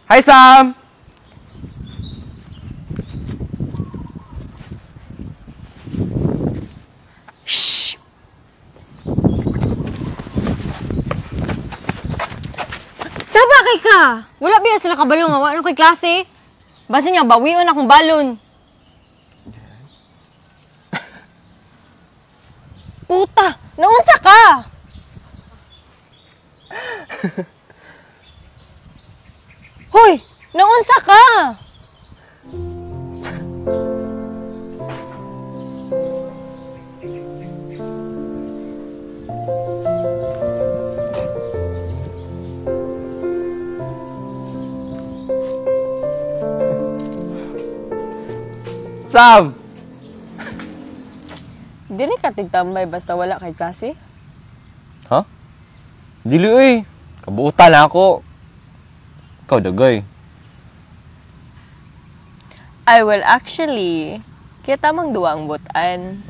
Hi, Sam! Shh! Saba kay ka! Wala biya sila kabalo nga wa na koy klase. Basin niya bawion akong balon. Puta, naunsa ka? Hoy, naunsa ka? Sam! Dili ka tigtambay basta wala kay klase? Ha? Dili oy. Kabuutan na ako. Ikaw dagay. I will actually kita mang duwa ang butan.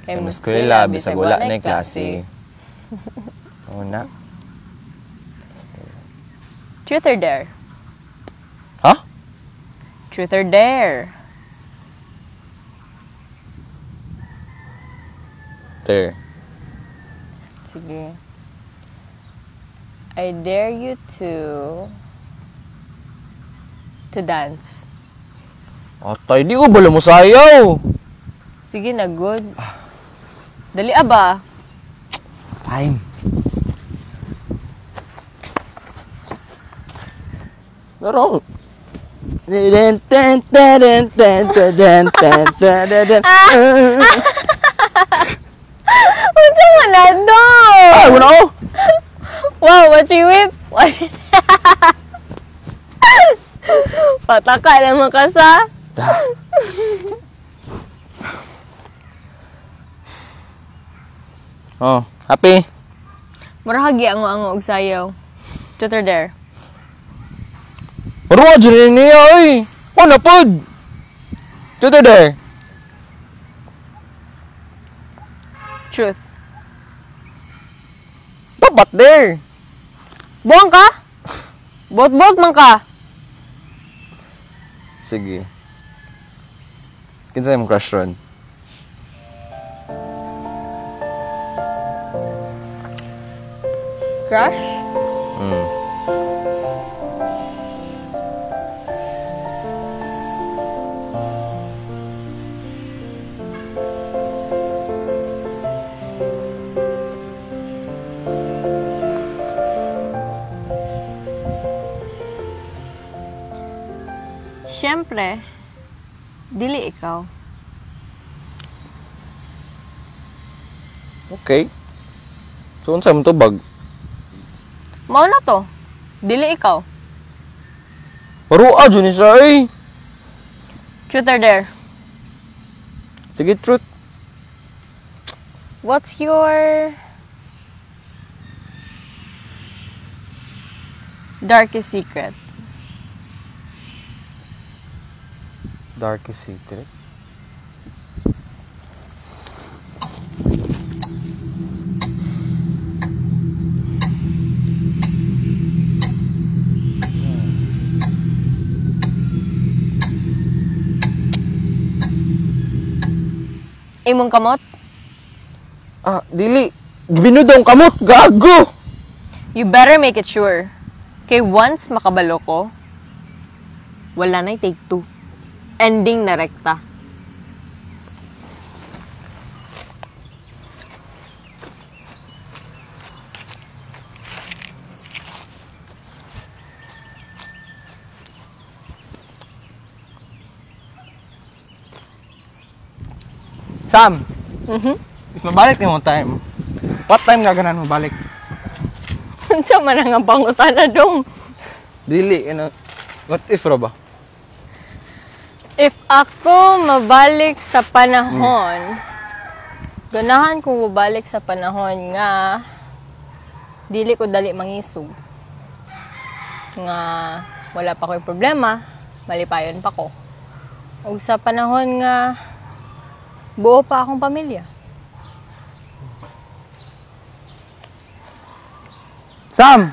Kay eskwela bisag wala na klase. Oo na. Truth or dare? Ha? Truth or dare? Dare. Sige. I dare you to dance. Atay, di ko bala mo sayaw. Sige na, good. Dali aba. Time. Laro. Unsa man na do? Ay, wala ko. Wow, what you whip? Pataka naman ka sa. Oh, happy? Murahagi ango-ango og sayaw. Truth or dare? Maruwa dyan niya, oy! Oh, napod! Truth or dare? Truth. Dapat dare! Buang ka? Bot-bot man ka! Sige. Kinsa imong crush ron? Crush? Mm. Siyempre, dili ikaw. Okay. So, unsa man tubag? Mao na to. Dili ikaw. Parua dyan ni siya, eh. Truth or dare? Sige, truth. What's your darkest secret? Darkest secret? Imong kamot? Ah, dili. Gibinudong kamot, gago! You better make it sure. Kay once makabalo ko, wala na'y take two. Ending na rekta. Sam! If mabalik ni mo time, what time nga ganan mabalik? Unsa man ang pangutana dong? Dili, ano, what if ra ba? If ako mabalik sa panahon, ganahan ko mabalik sa panahon nga dili ko dali mangisog. Nga wala pa ko'y problema, malipayon pa ko. Ug sa panahon nga buo pa akong pamilya. Sam!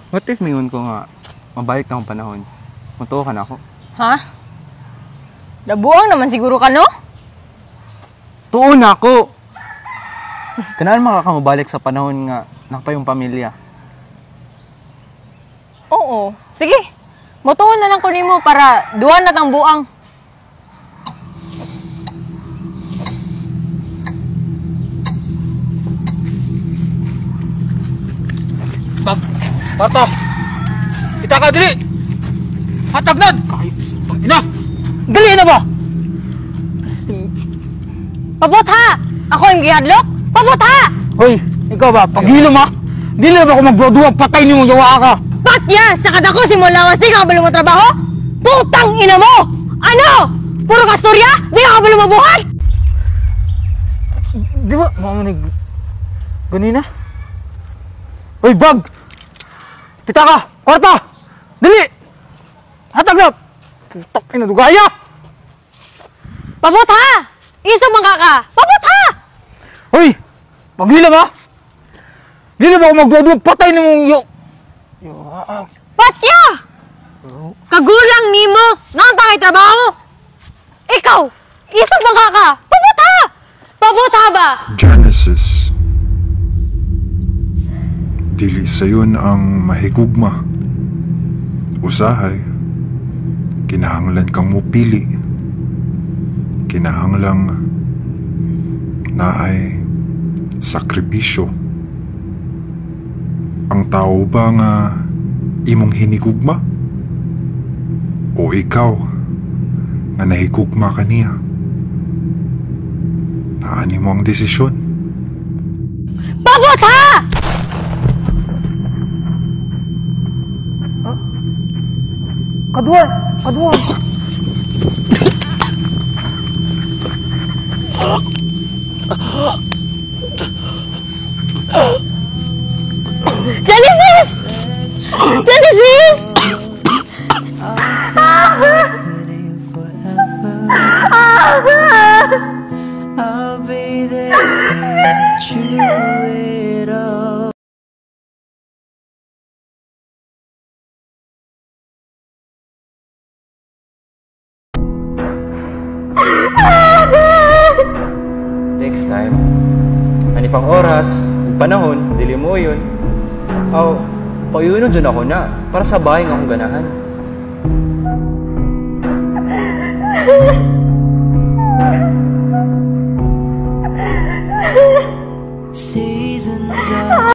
What if mingon ko nga, mabalik na akong panahon? Matuo ka na ako. Ha? Nabuang naman siguro ka, no? Tuo na ako! Kanaan makakamabalik sa panahon nga nakatayong pamilya. Oo. Sige. Mutuon na lang ko nimo para duwa na tang buang. Bag, Barto! Kita ka dili! Hatag na! Kahit, ina! Dali na ba? Pabot ha! Ako yung gihadlok? Pabot ha! Hoy, ikaw ba? Paghilom ha? Dili na ba ako magduwa patay nimo yawa ka? Patya! Sa kadako si Molawas, di ka kabalo mo trabaho? Putang ina mo! Ano? Puro kasturya? Di ka kabalo mabuhat? Di ba, mamanig... Ganina? Hoy, bag! Pita ka! Kwarta! Dali! Hatag na! Putak ina dugaya! Pabot ha! Isa man ka ka! Pabot ha! Hoy! Paghilom ha? Dili ba ako magduwa patay nimo yo... Yo, Patya! Kagulang nimo! Naunta kay trabaho! Ikaw! Isa man ka ka! Pabot ha! Pabot ha ba? Genesis. Dili sayon ang mahigugma. Usahay, kinahanglan kang mupili. Kinahanglang naay sakripisyo. Ang tao ba nga imong hinigugma? O ikaw nga nahigugma kaniya? Naani mo ang desisyon. Pabot ha! Kadwa! Kadwa! Genesis! Genesis! I'll be there through it all. Takes time. Anif ang oras, ug panahon, dili mo yun. Aw, payuno dyan ako na, para sa bahay nga akong ganahan.